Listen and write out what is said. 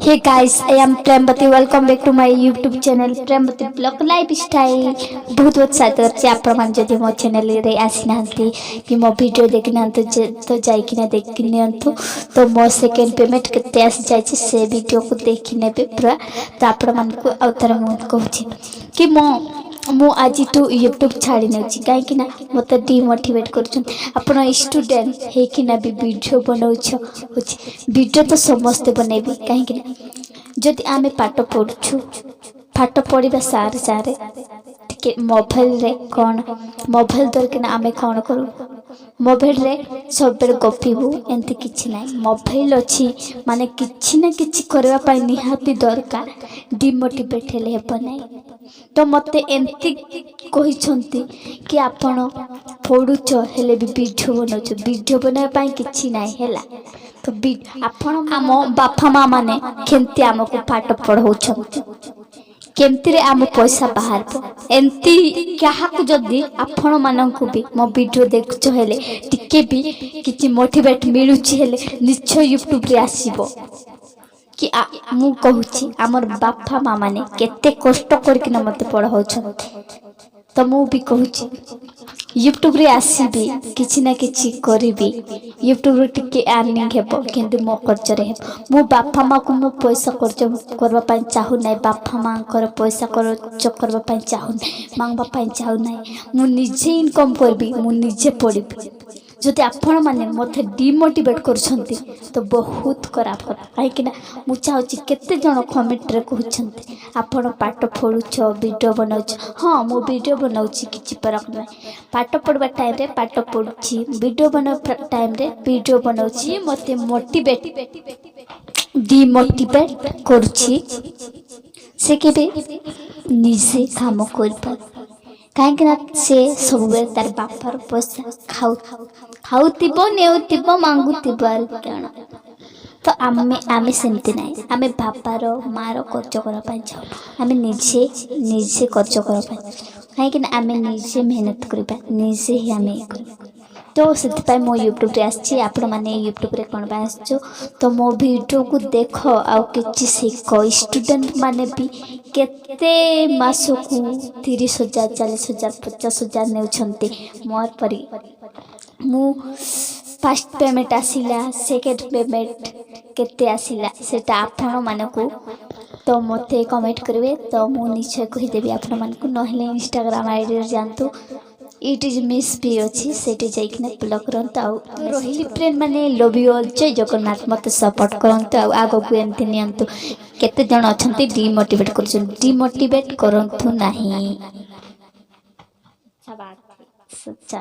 Hey guys, I am Premvati. Welcome back to my YouTube channel, Premvati Blog Lifestyle. ବହୁତ ବହୁତ ସ୍ୱାଗତ କରୁଛି। ଆପଣମାନେ ଯଦି ମୋ ଚ୍ୟାନେଲରେ ଆସିନାହାନ୍ତି କି ମୋ ଭିଡ଼ିଓ ଦେଖିନାହାନ୍ତି ତ ଯାଇକିନା ଦେଖି ନିଅନ୍ତୁ। ତ ମୋ ସେକେଣ୍ଡ ପେମେଣ୍ଟ କେତେ ଆସିଯାଇଛି, ସେ ଭିଡ଼ିଓକୁ ଦେଖି ନେବେ ପୁରା। ତ ଆପଣମାନଙ୍କୁ ଆଉ ଥରେ ମୁଁ କହୁଛି କି ମୁଁ ଆଜିଠୁ ୟୁଟ୍ୟୁବ୍ ଛାଡ଼ି ନେଉଛି, କାହିଁକି ନା ମୋତେ ଡିମୋଟିଭେଟ୍ କରୁଛନ୍ତି। ଆପଣ ଷ୍ଟୁଡେଣ୍ଟ ହେଇକିନା ବି ଭିଡ଼ିଓ ବନାଉଛ। ହେଉଛି ଭିଡ଼ିଓ ତ ସମସ୍ତେ ବନେଇବେ, କାହିଁକି ନା ଯଦି ଆମେ ପାଠ ପଢ଼ୁଛୁ, ପାଠ ପଢ଼ିବା ସାରେ ସାରେ ଟିକେ ମୋବାଇଲରେ କ'ଣ, ମୋବାଇଲ ଧରିକିନା ଆମେ କ'ଣ କରୁ? ମୋବାଇଲରେ ସବୁବେଳେ ଗପିବୁ, ଏମିତି କିଛି ନାହିଁ। ମୋବାଇଲ ଅଛି ମାନେ କିଛି ନା କିଛି କରିବା ପାଇଁ ନିହାତି ଦରକାର। ଡିମୋଟିଭେଟ୍ ହେଲେ ହେବ ନାହିଁ। ତ ମୋତେ ଏମିତି କହିଛନ୍ତି କି ଆପଣ ପଢ଼ୁଛ, ହେଲେ ବି ଭିଡ଼ିଓ ବନାଉଛ। ଭିଡ଼ିଓ ବନାଇବା ପାଇଁ କିଛି ନାହିଁ ହେଲା। ତ ବି ଆପଣ ଆମ ବାପା ମା ମାନେ କେମିତି ଆମକୁ ପାଠ ପଢ଼ଉଛନ୍ତି, କେମିତିରେ ଆମ ପଇସା ବାହାରିବ, ଏମିତି କାହାକୁ ଯଦି ଆପଣମାନଙ୍କୁ ବି ମୋ ଭିଡ଼ିଓ ଦେଖୁଛ, ହେଲେ ଟିକେ ବି କିଛି ମୋଟିଭେଟ୍ ମିଳୁଛି ହେଲେ ନିଶ୍ଚୟ ୟୁଟ୍ୟୁବରେ ଆସିବ କି ମୁଁ କହୁଛି, ଆମର ବାପା ମା ମାନେ କେତେ କଷ୍ଟ କରିକିନା ମୋତେ ପଢ଼ାଉଛନ୍ତି। ତ ମୁଁ ବି କହୁଛି, ୟୁଟ୍ୟୁବରେ ଆସିବି, କିଛି ନା କିଛି କରିବି। ୟୁଟ୍ୟୁବରେ ଟିକେ ଆର୍ନିଂ ହେବ, କିନ୍ତୁ ମୋ ଖର୍ଚ୍ଚରେ ହେବ। ମୁଁ ବାପା ମାଆକୁ ମୁଁ ପଇସା ଖର୍ଚ୍ଚ କରିବା ପାଇଁ ଚାହୁଁନାହିଁ। ବାପା ମାଆଙ୍କର ପଇସା ଖର୍ଚ୍ଚ କରିବା ପାଇଁ ଚାହୁଁନାହିଁ, ମାଗିବା ପାଇଁ ଚାହୁଁନାହିଁ। ମୁଁ ନିଜେ ଇନକମ୍ କରିବି, ମୁଁ ନିଜେ ପଢ଼ିବି। ଯଦି ଆପଣମାନେ ମୋତେ ଡିମୋଟିଭେଟ୍ କରୁଛନ୍ତି ତ ବହୁତ ଖରାପ କଥା, କାହିଁକିନା ମୁଁ ଚାହୁଁଛି, କେତେ ଜଣ କମେଣ୍ଟରେ କହୁଛନ୍ତି, ଆପଣ ପାଠ ପଢ଼ୁଛ, ଭିଡ଼ିଓ ବନାଉଛ। ହଁ, ମୁଁ ଭିଡ଼ିଓ ବନାଉଛି, କିଛି ଫରକ ନାହିଁ। ପାଠ ପଢ଼ିବା ଟାଇମ୍ରେ ପାଠ ପଢ଼ୁଛି, ଭିଡ଼ିଓ ବନାଇବା ଟାଇମ୍ରେ ଭିଡ଼ିଓ ବନାଉଛି। ମୋତେ ଡିମୋଟିଭେଟ୍ କରୁଛି, ସେ କେବେ ନିଜେ କାମ କରିପାରେ? କାହିଁକିନା ସେ ସବୁବେଳେ ତାର ବାପାର ପଇସା ଖାଉଥିବ, ନେଉଥିବ, ମାଗୁଥିବ, ଆଉ କ'ଣ? ତ ଆମେ ସେମିତି ନାହିଁ। ଆମେ ବାପାର ମାଆର ଖର୍ଚ୍ଚ କରିବା ପାଇଁ ଚାହୁଁ, ଆମେ ନିଜେ ନିଜେ ଖର୍ଚ୍ଚ କରିବା ପାଇଁ, କାହିଁକିନା ଆମେ ନିଜେ ମେହନତ କରିବା, ନିଜେ ହିଁ ଆମେ ଇଏ କରିବା। ତ ସେଥିପାଇଁ ମୁଁ ୟୁଟ୍ୟୁବରେ ଆସିଛି। ଆପଣମାନେ ୟୁଟ୍ୟୁବରେ କ'ଣ ପାଇଁ ଆସିଛ? ତ ମୋ ଭିଡ଼ିଓକୁ ଦେଖ ଆଉ କିଛି ଶିଖ। ଷ୍ଟୁଡେଣ୍ଟ ମାନେ ବି କେତେ ମାସକୁ 30,000, 40,000, 50,000 ନେଉଛନ୍ତି ମୋର ପରି। ମୁଁ ଫାର୍ଷ୍ଟ ପେମେଣ୍ଟ ଆସିଲା, ସେକେଣ୍ଡ ପେମେଣ୍ଟ କେତେ ଆସିଲା, ସେଇଟା ଆପଣମାନଙ୍କୁ ତ ମୋତେ କମେଣ୍ଟ କରିବେ, ତ ମୁଁ ନିଶ୍ଚୟ କହିଦେବି ଆପଣମାନଙ୍କୁ। ନହେଲେ ଇନଷ୍ଟାଗ୍ରାମ ଆଇଡ଼ିରେ ଯାଆନ୍ତୁ, it is miss ବି ଅଛି, ସେଇଠି ଯାଇକିନା ଫଲୋ କରନ୍ତୁ। ଆଉ ରହିଲି ଫ୍ରେଣ୍ଡ ମାନେ, ଲଭ୍ you all, ଜୟ ଜଗନ୍ନାଥ। ମୋତେ ସପୋର୍ଟ କରନ୍ତୁ ଆଉ ଆଗକୁ ଏମିତି ନିଅନ୍ତୁ। କେତେ ଜଣ ଅଛନ୍ତି ଡିମୋଟିଭେଟ୍ କରୁଛନ୍ତି, ଡିମୋଟିଭେଟ୍ କରନ୍ତୁ ନାହିଁ। ସଚ୍ଚା।